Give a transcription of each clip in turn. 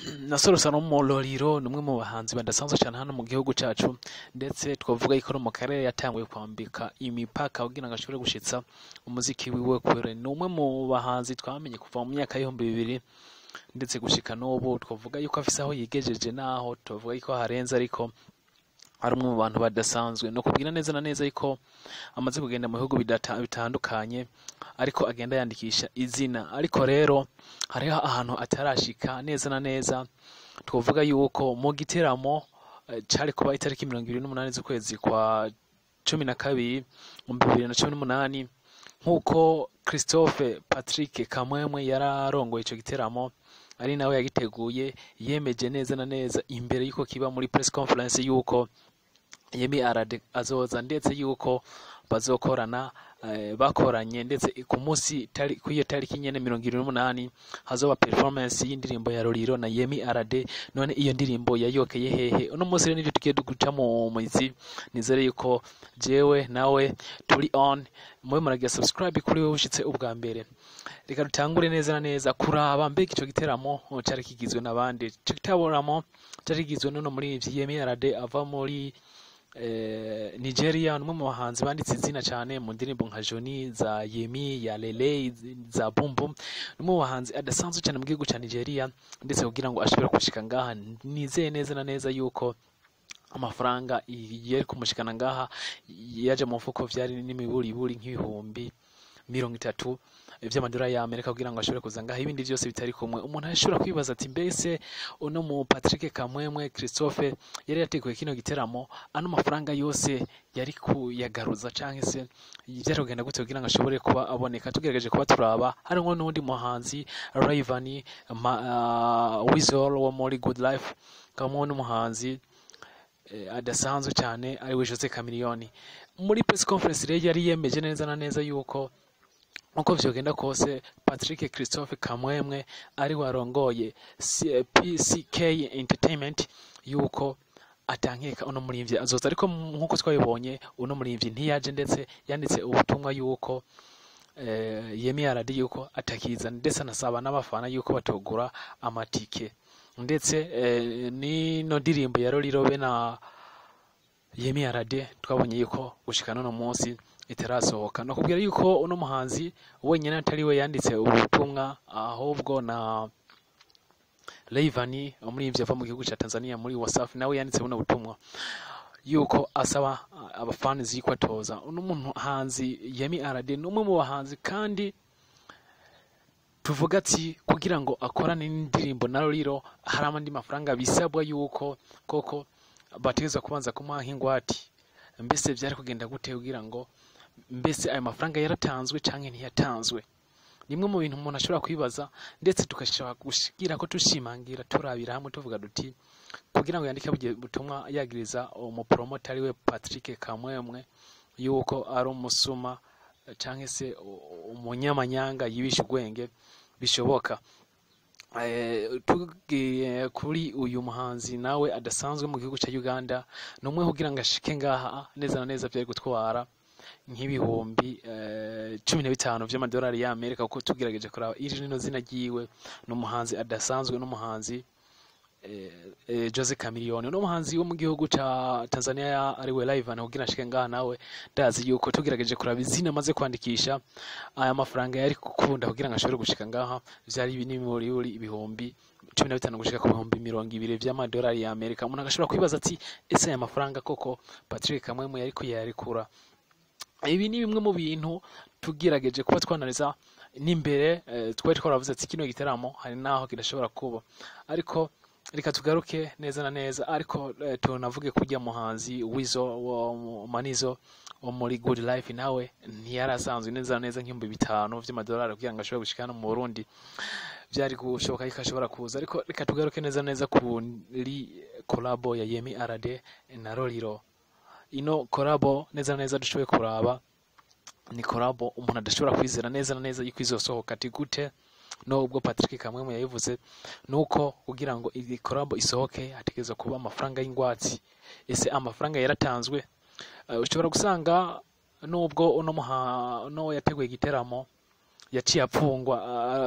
Nasoro Salomo Lolilo ni umwe mu bahanzi badasanzwe cyane hano mu gihugu cacu, ndetse twavuga yuko no mu karere yatanguye kwambika imipaka kugira ngo ashobore gushitsa umuziki wiwe kure. Ni umwe mu bahanzi twamenye kuva mu myaka 2000 ndetse gushika n'ubu, twavuga yuko afise aho yigejeje, naho twavuga yuko harenze, ariko ari umwe mu bantu badasanzwe. No kubwira neza na neza yuko amaze kugenda mu bihugu bitandukanye, ariko agenda yandikisha izina. Ariko rero hariho ahantu atarashika neza na neza. Twavuga yuko mu giteramo cari kuba itariki 28 z'ukwezi kwa 12 mu 2018, nk'uko Christophe Patrick Kamwemwe yararongoye ico giteramo, ari nawe yagiteguye, yemeje neza na neza imbere yuko kiba muri press conference yuko Yemi Alade azoza, ndetse yuko bazokorana, bakoranye, ndetse ku munsi kuri iyo tariki nyene 28 hazoba performance y'indirimbo ya Lolilo na Yemi Alade. None iyo ndirimbo yayokeye hehe? Uno munsi rero nivyo tugiye guca mu mizi. Nizere yuko jewe nawe turi on mube muragira subscribe kuri wewe ushitse ubwa mbere. Reka dutangure neza na neza kuraba mbega ico giteramo cari kigizwe n'abandi. Ico giteramo cari kigizwe n'uno muririmbyi Yemi Alade ava muri Nigeria, numwe mu bahanzi banditse izina cyane mu ndirimbo nka Johnny, za Yemi, ya Lele, za Boom Boom. Numwe mu bahanzi adasanzwe cyane mu gihugu ca Nigeria, ndetse kugira ngo ashobore gushika ngaha nizeye neza na neza yuko amafaranga yari kumushikana ngaha yaje mu mfuko vyari n'imiburiburi nk'ibihumbi 30 vy'amadolari ya Amerika kugira ngo ashobore kuza ngaha, ibindi vyose bitari kumwe. Umuntu ashobora kwibaza ati: mbese uno mu Patrick Kamwemwe Christophe yari yateguye kino giteramo, ano mafaranga yose yari kuyagaruza, canke se vyari kugenda gute kugira ngo ashobore kuba aboneka? Tugerageje kuba turaba, harimwo n'uwundi muhanzi Rayvanny, Weasel wo muri Good Life, kabamwo n'umuhanzi adasanzwe cyane ari we Jose Chameleone. Muri press conference rero yari yemeje neza na neza yuko uko vyogenda kose Patrick Christophe Kamwemwe ari warongoye PCK Entertainment yuko atankeka uno murimvyi azoza. Ariko nkuko twabibonye, uno murimvyi ntiyaje, ndetse yanditse ubutumwa yuko Yemi Alade yuko atakiza, ndetse anasaba n'abafana yuko batogura amatike. Ndetse nino ndirimbo ya Lolilo be na Yemi Alade twabonye yuko gushika n'uno munsi itarasohoka. No kubwira yuko uno muhanzi wenyine atari we yanditse ubutumwa, ahubwo na Rayvanny, umuririmbyi ava mu gihugu ca Tanzania muri Wasafi, nawe yanditse buno butumwa yuko asaba abafans yuko atoza. Uno muhanzi Yemi Alade ni umwe mu bahanzi kandi tuvuga ati kugira ngo akorane n'indirimbo na Lolilo hari amandi mafaranga bisabwa yuko koko bategerezwa kubanza kumuha nk'ingwate. Mbese vyari kugenda gute kugira ngo, mbese ayo mafaranga yaratanzwe canke ntiyatanzwe? Nimwe mu bintu umuntu ashobora kwibaza, ndetse tugashobora gushigira ko tushimangira, turabira hamwe, tuvuga duti kugira ngo yandike bugiye butumwa yagiriza umupromota ari we Patrick Kamwemwe yuko ari umusuma canke se umunyamanyanga yibisha ubwenge bishoboka. Tugiye kuri uyu muhanzi nawe adasanzwe mu gihugu ca Uganda, ni umwe kugira ngo ashike ngaha neza na neza vyari gutwara nk'ibihumbi 15 vy'amadolari ya Amerika, kuko tugerageje kuraba iri rino zina ryiwe, ni umuhanzi adasanzwe, n'umuhanzi Jose Chameleone, n'umuhanzi wo mu gihugu ca Tanzania ari we Rayvanny. Kugira ashike ngaha nawe ndazi yuko tugerageje kuraba izina amaze kwandikisha, aya mafaranga yari gukunda kugira ngo ashobore gushika ngaha vyari n'imiburi ibihumbi 15 gushika ku bihumbi 20 vy'amadolari ya Amerika. Umuntu agashobora kwibaza ati: ese aya mafaranga koko Patrick Kamwemwe yariko yarekura? Ibi ni bimwe mu bintu tugerageje kuba twanariza n'imbere, twari twaravuze ati kino giteramo hari naho kidashobora kuba. Ariko reka tugaruke neza na neza, ariko tunavuge kurya muhanzi Wizo wa Manizo wo muri Good Life, nawe ntiyarasanzwe neza na neza nk'ibihumbi 5 vy'amadolari kugira ngo ashobore gushika hano mu Burundi vyari gushoboka yuko ashobora kuza. Ariko reka tugaruke neza na neza kuri collabo ya Yemi Alade na Lolilo. Ino collabo neza na neza dushoboye kuraba ni collabo umuntu adashobora kwizera neza na neza yuko izosohoka. Ati gute? Nubwo Patrick Kamwemwe yabivuze, nuko kugira ngo iyi collabo isohoke hategerezwa kuba amafaranga y'ingwatsi. Ese amafaranga yaratanzwe? Ushobora gusanga nubwo uno muha no yateguye igiteramo yaciye apfungwa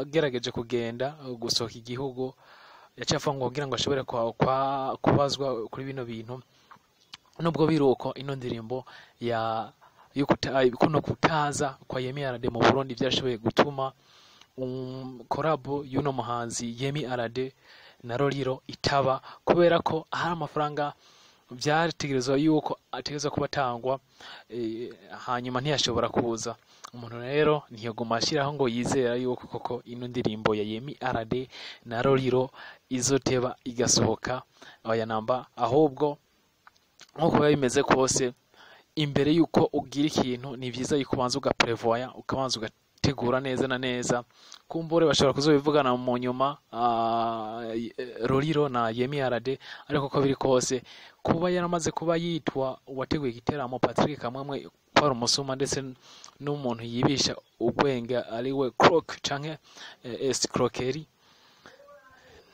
agerageje kugenda gusohoka igihugu. Yaciye afungwa kugira ngo ashobore kubazwa kuri bino bintu. Nubwo biruko ino ndirimbo ya kuno kutaza kwa Yemi Alade mu Burundi byashoboye gutuma collabo y'uno muhanzi Yemi Alade na Lolilo itaba, kubera ko hari amafaranga vyategerezwa yuko ategerezwa kuba atangwa, hanyuma ntiyashobora kuza. Umuntu rero ntiyoguma ashiraho ngo yizera yuko koko ino ndirimbo ya Yemi Alade na Lolilo izoteba igasohoka, oya namba. Ahubwo nkuko biba bimeze kose, imbere yuko ugira ikintu ni vyiza yuko ubanza ugaprevoya, ukabanza ugategura neza na neza. Kumbure bashobora kuzobivugana mu nyuma, Lolilo na Yemi Alade. Ariko uko biri kose, kuba yaramaze kuba yitwa uwateguye igiteramo Patrick Kamwemwe ko ari umusuma ndetse n'umuntu yibisha ubwenge ariwe Croc canke escroquerie,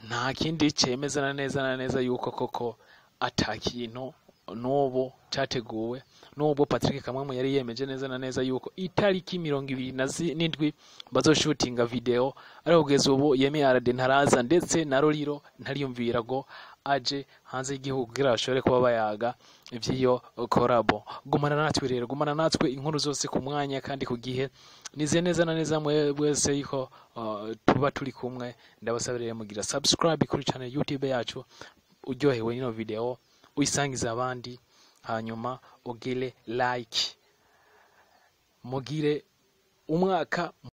nta kindi cemeza na neza na neza yuko koko ata kintu n'ubu categuwe. Nubwo Patrick Kamwemwe yari yemeje neza na neza yuko itariki 27 bazoshutinga video, ariko kugeza ubu Yemi Alade ntaraza, ndetse na Lolilo ntariyumvira ngo aje hanze y'igihugu kugira bashobore kuba bayaga ivy'iyo collabo. Gumana natwe rero, gumana natwe inkuru zose ku mwanya kandi ku gihe. Nize neza na neza mwese yuko tuba turi kumwe. Ndabasaba rero mugira subscribe kuri channel YouTube yacu, uryohewe n'ino video uyisangiza abandi, hanyuma ugire like, mugire umwaka.